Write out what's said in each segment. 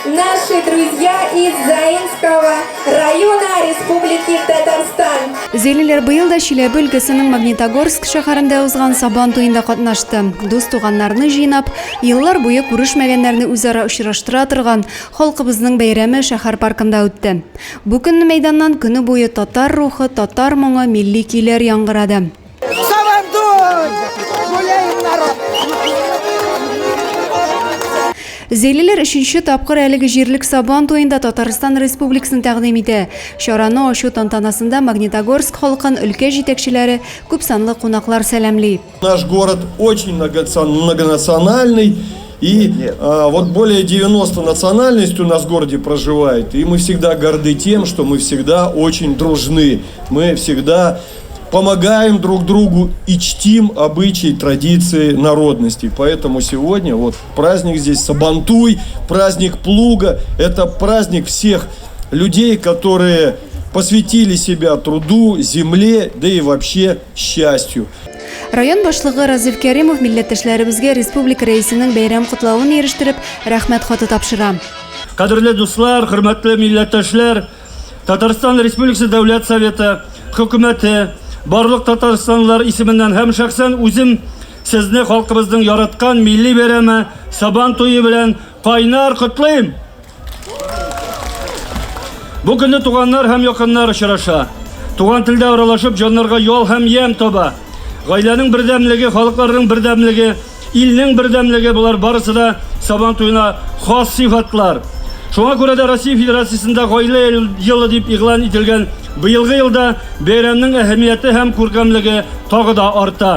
наши друзья из Заинского района Республики Татарстан. Зәйлеләр быел да Чиләбе өлкәсенең Магнитогорск шәһәрендә узган Сабан туенда катнашты. Дус-туганнарны җыйнап, еллар буе күрешмәгәннәрне үзара очраштыра торган халкыбызның бәйрәме шәһәр паркында үтте. Бу көнне мәйданнан көне буе татар рухы, татар моңы, милли көйләр яңгырады. Сабантуй! Гуляем, народ! Зәйлеләр өченче тапкыр әлеге җирлек Сабан туенда Татарстан Республикасын тәкъдим итә. Чараны ачу тантанасында Магнитогорск халкын өлкә җитәкчеләре, күпсанлы кунаклар сәламли. Наш город очень многонациональный. И а, вот более 90 национальностей у нас в городе проживает. И мы всегда горды тем, что мы всегда очень дружны. Мы всегда помогаем друг другу и чтим обычаи, традиции народностей. Поэтому сегодня вот праздник здесь Сабантуй, праздник плуга. Это праздник всех людей, которые посвятили себя труду, земле, да и вообще счастью. Район башлыгы Разиф Кәримов милләттәшләребезгә республика рәисенең бәйрәм котлавын ирештереп, рәхмәт хаты тапшыра. Кадерле дуслар, хөрмәтле милләттәшләр, Татарстан Республикасы Дәүләт Советы, Хөкүмәте, барлык татарстанлылар исеменнән һәм шәхсән үзем сезне халкыбызның яраткан милли бәйрәме Сабан туе белән кайнар котлыйм! Бу көнне туганнар һәм якыннар очраша. Туган телдә аралашып, җаннарга ял һәм ямь таба. Гаиләнең бердәмлеге, халыкларның бердәмлеге, илнең бердәмлеге болар барысы да Сабан туена хас сыйфатлар. Шуңа күрә дә Россия Федерациясендә гаилә елы дип игълан ителгән быелгы елда бәйрәмнең әһәмияте һәм күркәмлеге тагы да арта.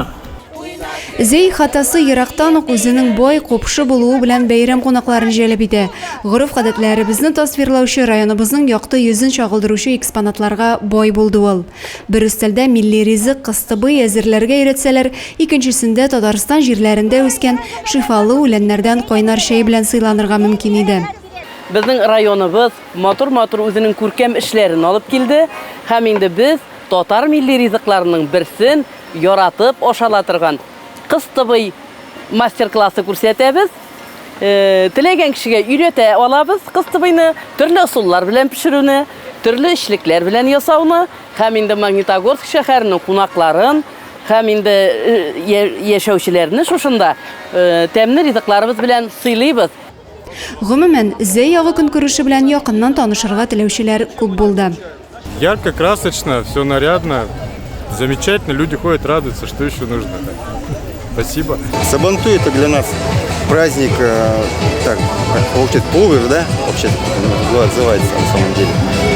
Зәй хатасы ерактан ук үзенең бай, купшы булуы белән бәйрәм кунакларын җәлеп итә. Гореф-гадәтләребезне тасвирлаучы, районыбызның якты йөзен чагылдыручы экспонатларга бай булды ул. Бер өстәлдә милли ризык, кыстыбый әзерләргә өйрәтсәләр, икенчесендә Татарстан җирләрендә үскән шифалы үләннәрдән кайнар чәй белән сыйланырга мөмкин иде. Безнең районыбыз матур-матур үзенең күркәм эшләрен алып килде һәм инде без татар милли ризыкларының берсен, яратып ашала торган кыстыбый мастер-классы күрсәтәбез. Теләгән кешегә өйрәтә алабыз кыстыбыйны, төрле ысуллар белән пешерүне, төрле эчлекләр белән ясауны һәм инде Магнитогорск шәһәренең кунакларын һәм инде яшәүчеләрне шушында тәмле ризыкларыбыз белән сыйлыйбыз. Гомумән, Зәй ягы көнкүреше белән якыннан танышырга теләүчеләр күп булды. Ярко, красочно, все нарядно, замечательно, люди ходят, радуются, что еще нужно? Спасибо. Сабантуй это для нас праздник, э, так, как получается, плугов, да, вообще называется на самом деле.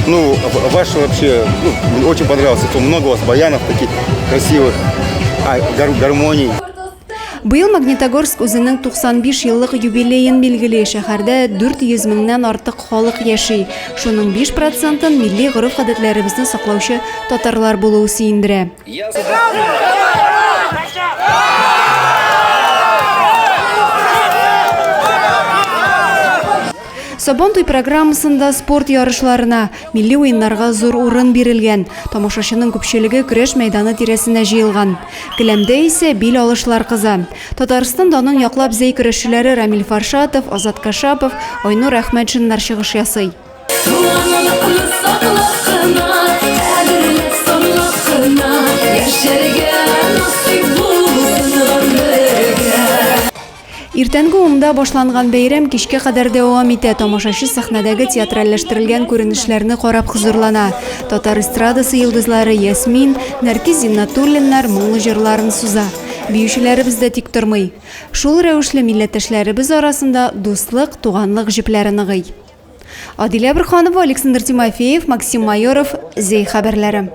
Ну, ваш вообще, ну, мне очень понравился, что много у вас баянов таких красивых, а, гар гармоний. Быел Магнитогорск үзенең 95 еллык юбилеен билгели. Шәһәрдә 400 меңнән артык халык яши. Шуның 5 процентын милли гореф-гадәтләребезне саклаучы татарлар булуы сөендерә. Сабан туй программасында спорт ярышларына, милли уеннарга зур урын бирелгән. Тамашачының күпчелеге көрәш мәйданы тирәсенә җыелган. Келәмдә исә бил алышлар кыза. Татарстан данын яклап Зәй көрәшчеләре Рамил Фаршатов, Азат Кашапов, Айнур Әхмәтшиннар чыгыш ясый. Туганлыкны саклап кына, кадерләп санлап кына, яшәргә насыйп булсын гомергә. Иртәнге унда башланган бәйрәм кичкә кадәр дәвам итә. Тамашачы сәхнәдәге театральләштерелгән күренешләрне карап хозурлана. Татар эстрадасы йолдызлары Ясмин, Нәркиз Зиннатуллиннар моңлы җырларын суза. Биючеләребез дә тик тормый. Шул рәвешле милләттәшләребез арасында дуслык, туганлык җепләре ныгый. Адилә Борһанова, Александр Тимофеев, Максим Майоров, Зәй хәбәрләре.